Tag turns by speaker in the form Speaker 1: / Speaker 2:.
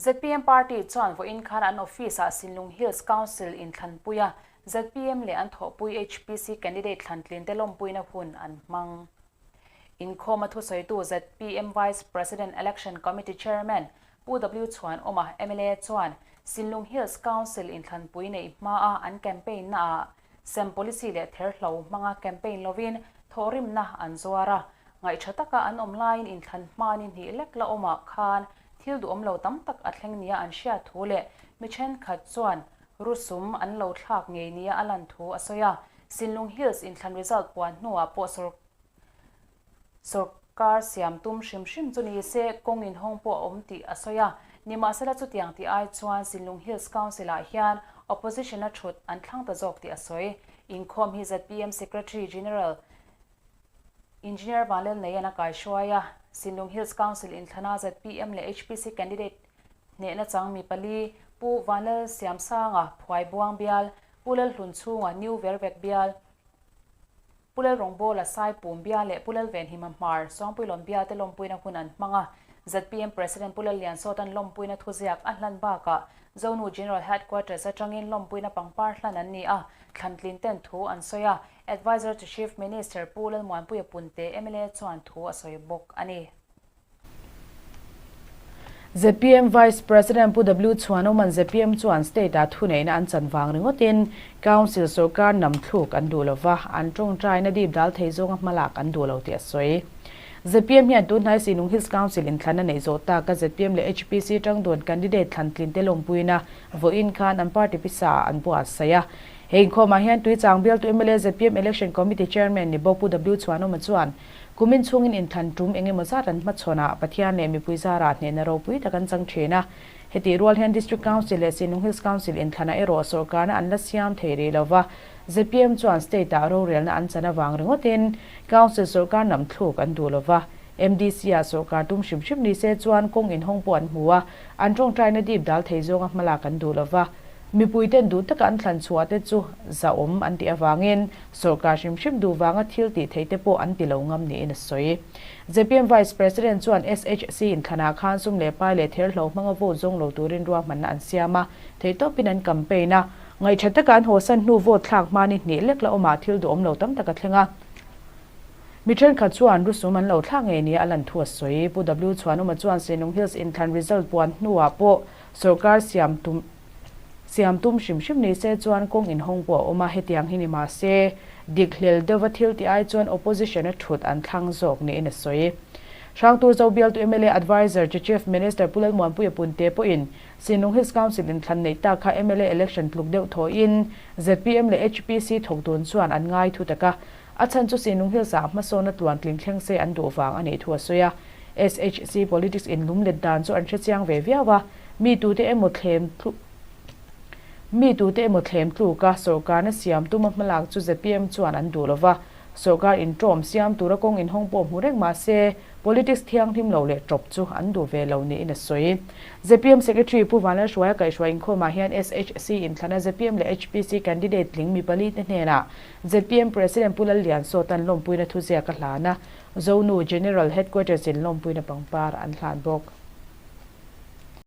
Speaker 1: ZPM party chuan vawiin khan an office-ah Sinlung Hills Council inthlanpui a, ZPM leh an thawhpui HPC candidate thlantlinte lawmpuina hun an hmang. Inkhawma thusawitu ZPM Vice President Election Committee Chairman Pu W Chhuanawma mla chuan Sinlung Hills Council inthlanpui neih hmaa an campaign naah sem policy leh therhlo hmanga campaign lovin thawhrimna an zuar a, ngaihṭha taka an awm laiin inthlan hma ni hnih lek la awmah khan thil duhawm lo tam tak a thleng nia an hriat thu leh mi ṭhenkhat chuan rusum an lo thlak ngei nia a lan thu a sawi a. Sinlung Hills inthlan result puan hnuah pawh sawrkar siam tum hrim hrim chu ni se kawng inhawng pawh a awm tih a sawi a. Nimahsela chutiang tih ai chuan Sinlung Hills Council-ah hian opposition-a thut an thlang ta zawk tih a sawi. Inkhawm hi zpm Secretary General Engineer Vanlalneian a kaihruai a, Sinlung Hills Council inthlana zpm leh HPC candidate hnehna chang mi pali, Pu Vanlal Siamsanga, Phuaibuang bial, Pu Lalhlunchhunga, New Vervek bial, Pu Lalrawngbawla, Saipum bial leh Pu Lalvenhima Hmar, Suangpuilawn bial te lawmpuina hun an hmang a. Zpm President Pu Lalliansawta'n lawmpuina thuziak a hlan bakah Zonu General Headquarters atangin lawmpuina pangpar hlan an ni a, thlantlin ten thu an sawi a. Adviser to Chief Minister Pu Lalmuanpuia Punte mla chuan thu a sawi bawk a ni.
Speaker 2: Zpm Vice President Pu W Chhuanawma'n zpm chuan state-ah thuneihna an chan vang ringawtin Council sorkar nam thluk an duh lova, an tawngtaina dip dal thei zawnga hmalak an duh lo tih a sawi. Zpm hian tunhnai Sinung Hills Council inthlanna neih zawh taka zpm leh HPC tangdawn candidate thlantlinte lawmpuina vawiin khan an party pisa-ah an buatsaih a. He inkhawmah hian Tuichang bialtu mla zpm Election Committee Chairman ni bawk Pu W Chhuanawma chuan kumin chhungin inthlan tum eng emaw zat an hmachhawn a, Pathian leh mipui zarah hnehna ropui tak an chang thin a. Hetih rual hian District Council leh Sinung Hills Council inthlanah erawh sawrkarna an la siam thei rih lo va, zpm chuan State-ah rorelna an chan avang ringawtin Council sawrkar nam thluk an duh lo va, MDC-ah sawrkar tum hrim hrim ni se chuan kawng inhawng pawh an hmu a, an tawngtaina dip dal thei zawnga hmalak an duh lo va. Mipuiten duh taka an thlan chhuah te chu zahawm an tih avangin sawrkar hrim hrim duh vanga thil tih theih te pawh an ti lo ngam niin a sawi. Zpm Vice President chuan SHC inthlanah khan sum leh pai leh therhlo hmanga vote zawng lo turin ruahmanna an siam a, theihtawpin an campaign a. Ngaihṭha taka an hawsan hnu vote thlak hma ni hnih lek la awmah thil duhawm lo tam tak a thleng a. Mi ṭhenkhat chuan rusum an lo thlak ngei nia a lan thu a sawi. Pu W Chhuanawma chuan Sinung Hills inthlan result puan hnuah pawh Sawrkar siam tum siam tum hrim hrim ni se chuan kawng inhawng pawh a awm a, hetiang hi ni mah se dik hlel deuha thil tih ai chuan opposition a thut an thlang zawk niin a sawi. Hrangtur Zo bialtu mla Adviser che Chief Minister Pu Lalmuanpuia Punte pawhin Sinlung Hills Council inthlan neih tak kha mla election tluk deuh thawhin zpm leh HPC thawk dun chuan an ngai thu tak a, a chhan chu Sinlung Hills ah hmasawna tluan tling thleng se an duh vang a nih thu a sawi a. SHC politics in lumlet dan chu an hre chiang ve viau a, mi tute emaw thlem mi tute emaw thlem tluk a sawrkarna siam tuma hmalak chu zpm chuan an duh lova, sawrkar intawm siam tura kawng inhawng pawh hmu reng mah se politics thianghlim lo leh tawp chu an duh ve lo niin a sawi. Zpm Secretary Pu Vanlalhruaia kaihhruai inkhawmah hian SHC inthlana zpm leh HPC candidate tling mi palite hnenah zpm President Pu Lalliansawta'n lawmpuina thuziak a hlan a, Zonu General Headquarters in lawmpuina pangpar an hlan bawk.